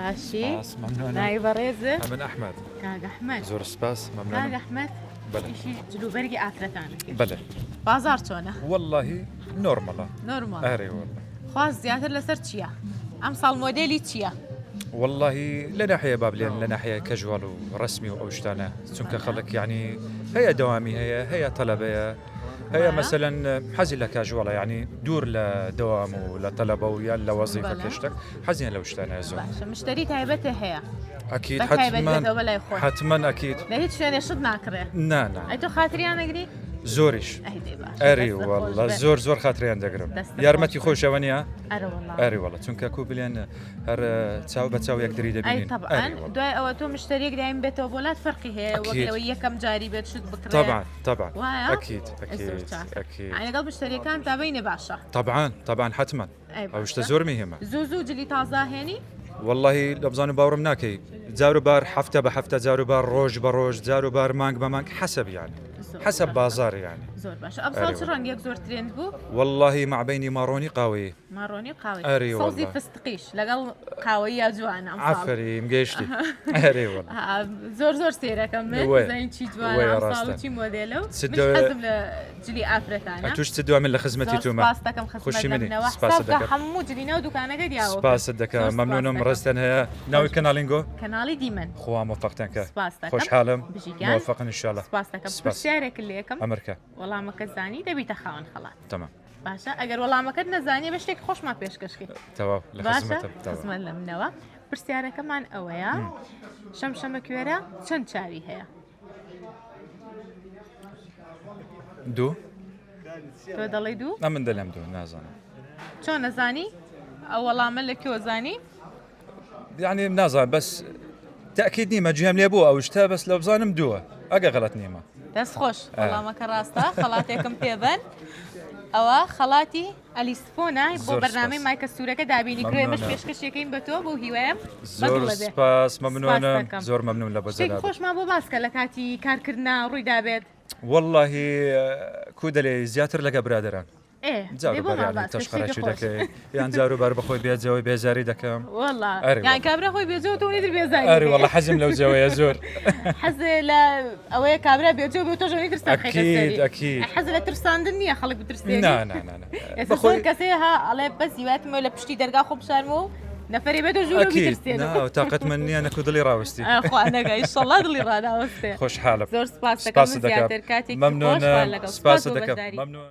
باشی سپاس مەمنونم. ناوی بەڕێزت؟ ئەمن ئەحمەد. کاک ئەحمەد. زۆر سپاس مەمنونم. کاک ئەحمەد بەلێ. ئیشی جلوبەرگی ئافرەتانەکەی. بەلێ. بازاڕ چۆنە؟ وەڵاهی نۆرمەڵە. نۆرماڵ. ئەرێ وەڵا. خواست زیاتر لەسەر چییە؟ ئەمساڵ مۆدێلی چییە؟ وەڵاهی لە ناحیە با بلێن لە ناحیە casual و ڕەسمی و ئەو شتانە چونکە خەڵک یانی هەیە دەوامی هەیە هەیە تەلەبەیە هەیە مەسەلەن حەزی لە casual ە یانی دوور لە دەوام و لە تەلەبە و یان لە وەزیفە کە شتەک حەزیان لەو شتانە زۆر. باشە مشتەری تایبەتێ هەیە؟ ئەکید بە تایبەت حەتمەن بێتەوە بەلای خۆت. حەتمەن ئەکید. لە هیچ شوێنێ شت ناکڕێ؟ نا نا. ئەی تۆ خاتریان ئەگری؟ زۆریش. ئەی دەی باشە ئەری دەستت خۆش واللە بێ. زۆر زۆر خاتریان دەگرم. دەستت خۆش یارمەتی بێ. خۆش ئەوە نییە؟ ئەرە وەڵا. ئەری واللە چونکە کو بلێن هەر چاو بە چاو یەکتری ئەی دەبینین. تەبعەن ئەری واللە. دوای ئەوە تۆ مشتەریەک دایم بێتەوە بۆ لات فەرقی هەیە وەک ئەکید. لەوەی یەکەم جاری بێت شت بکڕێ تەبعەن تەبعەن وایە؟ ئەکید ئەی زۆر ئەکید چاکە. ئەکید. یانی لەگەڵ مشتەریەکان تا بینێ باشە. تەبعەن تەبعەن حەتمەن. ئەی ئەو شتە باشە. زۆر مهمە. زوو زوو جلی تازە ئەهێنی؟ وەڵاهی لەبزانم باوڕم ناکەی جار و بار هەفتە بە هەفتە جار و بار ڕۆژ بە ڕۆژ جار و بار مانگ بە مانگ حەسەب یانی زۆر حەسەب باشە. بازاڕ یانی. زۆر باشە ئەمساڵ ئەرێ چ وەڵا. ڕەنگێک زۆر trend بوو؟ وەڵاهی مەعبەینی ماڕۆنی قاوەیی. ماڕۆنی و قاوەیی. ئەرێ سەوزی وەڵا. فستقیش لەگەڵ قاوەییا جوانە ئەمساڵ. عەفەریم گەیشتی. ئەرێ وەڵا. زۆر زۆر سەیرەکەم من وەیە. بزانین چی جوانە وەیە ئەمساڵ و ڕاستە. چی مۆدێلە و چ منیش دەوێ حەزم لە جلی ئافرەتانە. ئەتوش چ دوا من لە خزمەتی زۆر تومە. سپاست دەکەم خزمەت خوشی لە منی. منەوە. سپاست حساب کە دەکەم. هەموو جلی ناو دوکانەکەت یاوە کرد. سپاست دەکەم. زۆر سپاست مەمنونم دەکەم. ڕێزتان هەیە. ناوی خۆش کەناڵینگۆ؟ کەناڵی دیمەن. خوا مۆفەقتان کە. سپاست دەکەم. خۆشحالم. بژی گیان. مۆفەقن ئینشاللە. سپاست دەکەم. سپاس. پرسیارێکت لێ ئەکەم. ئەمرکە. وەڵامەکەت زانی دەبیتە خاوەن خەڵات. تەمام. باشە ئەگەر وەڵامەکەت نەزانی بە شتێک خۆشمان پێشکەشکەی. تەواو لە باشە خزمەتم. تەواو. خزمەت لە منەوە. پرسیارەکەمان ئەوەیە شەمشەمەکوێرە چەند چاوی هەیە؟ دوو. تۆ دەڵێی دوو؟ ئەمن دەلێم دوو نازانم. چۆن نەزانی؟ ئەو وەڵامە لە کوێوە زانی؟ یعنی نازانم بەس تاکید نیمە جیام لێ بوو ئەو شتە بەس لە بزانم دووە ئەگە غەلەت نیمە. دەست خۆش وەڵامەکە ڕاستە خەڵاتێکم پێبەن ئەوە خەڵاتی ئەلیسفۆنە بۆ بەرنامەی مایکە سوورەکە دابینی کرێ مش پێشکەشێکەین بە تۆ بۆ هیوایم زۆر سپاس مەمنونم زۆر مەمنون لە بەزەر خۆشمان بۆ باسکە لە کاتی کارکردنا ڕووی دابێت واللهی کو دەلێ زیاتر لەگە برادەران تەشقەرەکی دەکەی یان جار و بار بەخۆی بێجەوەی بێزاری دەکەم یان کابرا خۆی بێجەوە تۆ تر بێزاری ئەری وەڵا حەزم لەو جەوەیە زۆر حەز لە ئەوەیە کابرا بێجەوە بێ تۆ ژەنی ترسان ئەکید ئەکید حەز لە ترساندن نییە خەڵک بترسێنی نا نا نا نا ئێستا زۆر کەسێ ها ئەڵێ بەس هیواتمەوە لە پشتی دەرگا خۆم بشارمەوە و نەفەرێ بێتە ژوورەوە ئەکید بیترسێنم نا تاقەتمەند نییە نەکو دڵی ڕاوەستی خوا نەکا ئیشەڵڵا دڵی ڕاناوەستێ خۆشحاڵم زۆر سپاس دەکەم سپاست دەکەم زیاتر کاتێکی خۆش مەمنونم لەگەڵ سپاست سپاس بۆ دەکەم بەشداری مەمنون.